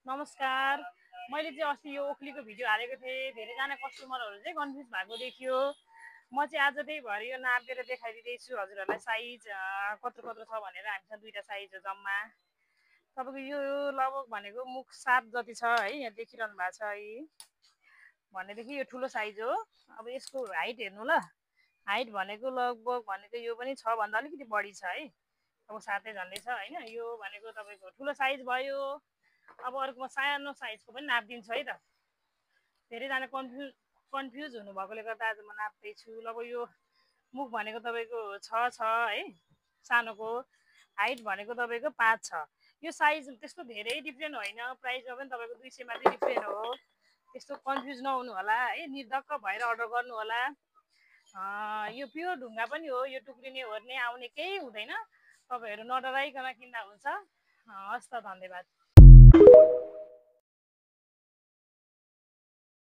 नमस्कार। मैले चाहिँ अस्ति यो ओखलीको भिडियो हालेको थिएँ। धेरैजना कस्टमरहरू चाहिँ कन्फ्युज भएको देखियो। म चाहिँ आज त्यही भएर यो नापेर देखाइदिँदैछु हजुरहरूलाई साइज कत्रो कत्रो छ भनेर। हामीसँग दुईवटा साइज हो जम्मा। तपाईँको यो लगभग भनेको मुख 7 जति छ है, यहाँ देखिरहनु भएको छ है। भनेदेखि यो ठुलो साइज हो। अब यसको हाइट हेर्नु ल। हाइट भनेको लगभग भनेको यो पनि 6 भन्दा अलिकति बढी छ है। अब 7 झन्डै छ होइन। यो भनेको तपाईँको ठुलो साइज भयो। अब अर्को सानो साइजको पनि नापिदिन्छु है त। धेरैजना कन्फ्युज हुनुभएकोले गर्दा आज म नाप्दैछु। अब यो मुख भनेको तपाईँको 6 छ है सानोको। हाइट भनेको तपाईँको 5 छ। यो साइज त्यस्तो धेरै डिफ्रेन्ट होइन। प्राइसमा पनि तपाईँको 200 मात्रै डिफ्रेन्ट हो। त्यस्तो कन्फ्युज नहुनु होला है। निर्धक्क भएर अर्डर गर्नु होला। यो प्योर ढुङ्गा पनि हो। यो टुक्रिने ओर्ने आउने केही हुँदैन। तपाईँहरू नडराइकन किन्दा हुन्छ। हस् त, धन्यवाद।